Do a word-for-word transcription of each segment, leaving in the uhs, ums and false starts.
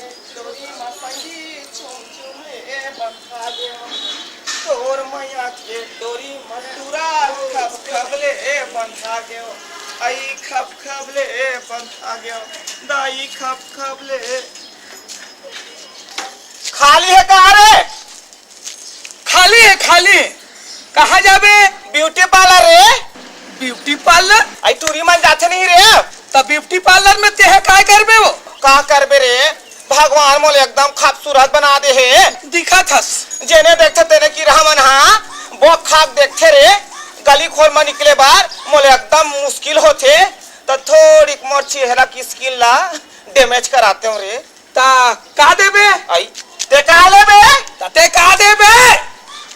डोरी म संगी चुम चुम ले बंधा गेव, तोर मया के डोरी म टूरा खप खप ले बंधा गेव, आई खप खप ले बंधा गेव, दाई खप खप ले। खाली हे का रे? खाली हे, खाली। कहाँ जाबे? ब्यूटी पार्लर रे। Beauty parlour? आई टूरी मन जाथे नहीं रे। त ब्यूटी पार्लर में तेह काय करबे वो? का करबे रे? भगवान मोले एकदम खूबसूरत बना दे हे। दिखत हस। जेने देखथे तेने किरहा मन हा बोक खाक देखथे रे। गली खोर म निकले बर मोले एकदम मुश्किल होथे। त थोड़िक मोर चेहरा के स्किन ला डैमेज करातेंव रे। ता का देबे? आई, ते का लेबे? ता ते का देबे?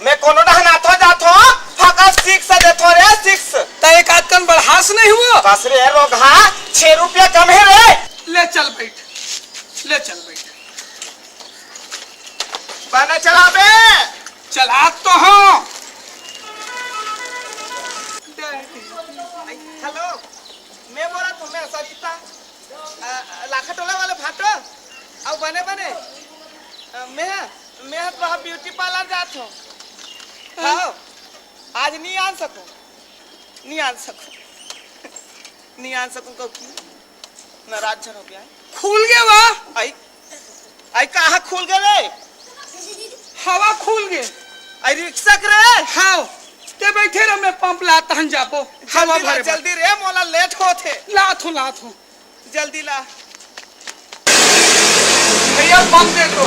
मैं कोनो डहन आथो जाथो, फकस सिक्स देथो रे, सिक्स। ता एक आध कन बढ़ास नहीं हुआ? बस रे, रोगहा, छह रुपया कम हे रे। ले चल बैठ, ले चल बैठ। बने चलाबे। चलात तो हूँ। हेलो, मैं बोलत हूँ, मैं सरिता। अ, लाखा टोला वाले भाटो, अउ बने बने। अ, मैं, मैं ह तो ब्यूटी पार्लर जात हूँ। हाँ। हाँ, आज नहीं आन सकूँ, नहीं आन सकूँ, नहीं आन सकूँ, क्योंकि नाराज झन हो गया है। खुल गए वा? आई, आई कहाँ खुल गए रे? हवा खुल गए। आई रिक्शा के रे? हाँ, ते बैठे रह, मैं पंप लात हन जाबो। हवा जल्दी ला, भरे बर। जल्दी रे, मोला लेट होत हे। लात हूँ, लात हूँ। जल्दी ला। भैया, पंप दे दो।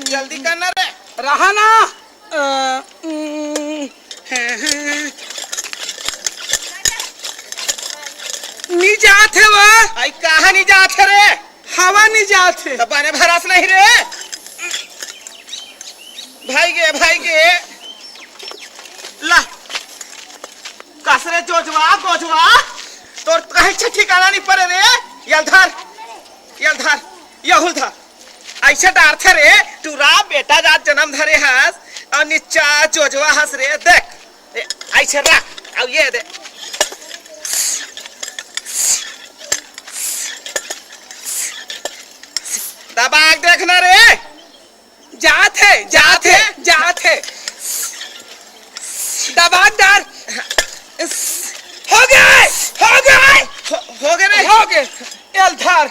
जल्दी करना रे। रहा ना। अ, उम, हे, हे। नी जात हे वा। आई कहाँ नी जात हे रे? हवा नी जात हे। त बने भरास नहीं रे। भाई गे, भाई गे। ला। कस रे जोजवा, गोजवा। तोर कहीं ठिकाना नहीं पड़े रे। यल धर। यल धर। यहुल धर। ऐसे डारथे रे, टूरा बेटा जात जन्म धरे हस, अउ निच्चा जोजवा हस रे, देख। ए, ऐसे रख, अउ ये दे। दबा के देखना रे। जात हे, जात हे, जात हे। दबा के डार। हो गए, हो गए। हो, हो गए रे। हो गए। एल धर।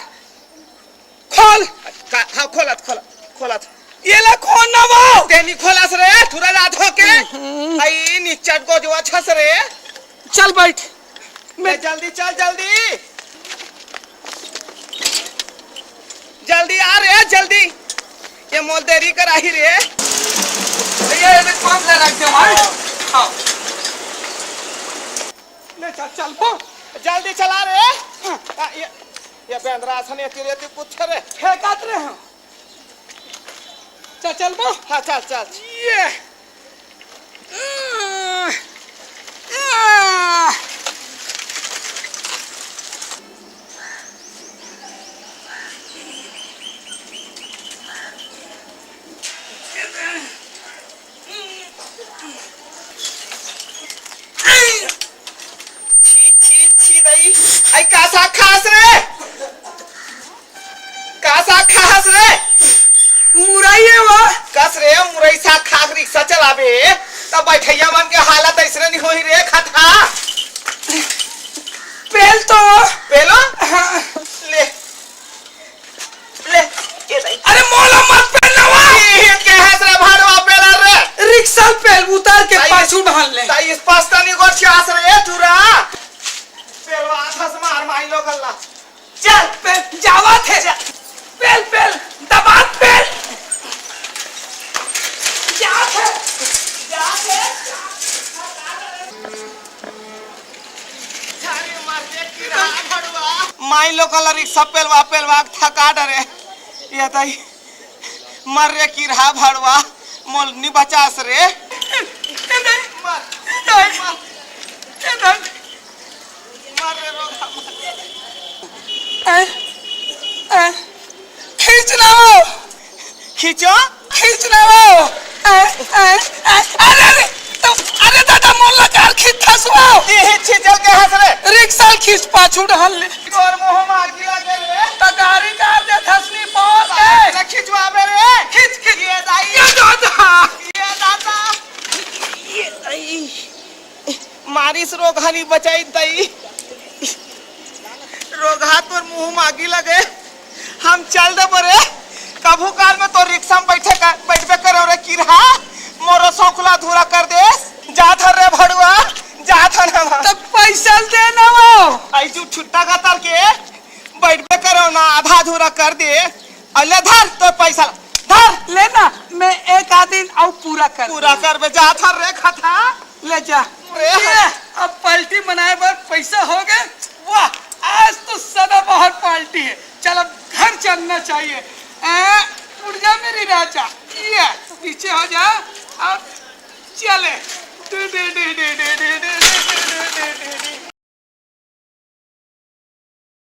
खोल। का, हाँ, खोलत, खोलत, खोलत। ये ला खोल ना वो। तेनी खोलस रे, टूरा जात हो के। हम्म। आई निच्चट गोजवा छस रे। चल बैठ। मैं ले जल्दी चल, जल्दी। जल्दी आ रे, जल्दी। ये मोल देरी कराही रे। ये, ये पाँच हजार रख दे भाई। हाँ। ले चल, चल बो। जल्दी चला रे। हाँ। आ, ये, ये बेंदरा असन एती रेती कुछ रे। फेंकात रे हम। चल, चल बो। हाँ, चल, चल। ये। छी, छी, छी, दई। आई का साग खास रे? का साग खास रे? मुरई हे वो। कस रे, मुरई साग खा के रिक्शा चलाबे, त बैठइया मन के हालत अइसने नहीं होही रे, खतहा। पेल तो। पेलो? हाँ। ले। ले, ये दई। अरे मोला मत पेलना वा। ये, ये के हस रे भाड़वा पेला रे? रिक्शा पेल उतार के ताई, पाछू ढाल ले। ताई इस पास्ता नहीं गोर चास रे, टूरा। पेलवा थस मार माई लोगन ला। चल। पेल, जावा थे। चल। पेल, पेल, दबा पेल। जावा थे। जावा थे। माई लोगन ला रिक्शा पेलवा, पेलवा थका डरे। ये ताई, मर रे किरहा भड़वा, मोल नी बचास रे। मर, मर, मर। मर रे रोगहा, मर। ए, ए, खींच ना वो। खींचो? खींच ना वो। अरे, अरे, तो, अरे दादा, मोला कार खींचथस वो। इही छिचल के हंस रे। रिक्शा ल खींच पाछू डहर ले। तोर मुंह म आगी लगे रे। त गाड़ी काट देथस नी पार के। ना खिंचवाबे रे। खींच, खींच। ये दाई। ये दादा। ये दादा। ये दाई। मारिस रोगहा नी बचाई दई। रोगहा तोर मुंह म आगी लगे। हम चल देबो रे। कभू काल में तोर रिक्शा में बैठे कर, बैठबे करो रे किरहा। मोरो शौक ला अधूरा कर देस। जाथन रे भड़ुआ, जाथन हम। तब पैसा दे ना वो। ऐसू छुट्टा का तर के बैठबे करो ना, आधा अधूरा कर दे। अउ ले धर तोर पैसा ला, धर। ले ना, मैं एक आध दिन अउ पूरा कर पूरा दूँ। करबे, जाथन रे खथा। ले जा। रे ये, अब पार्टी मनाए बर पैसा हो गए। वाह, आज तो सदाबहार पार्टी है। चल, अब घर चलना चाहिए। ए, उठ जा मेरी राजा। ये, पीछे हो जा। अब चले। Day, day, day, day, day, day, day.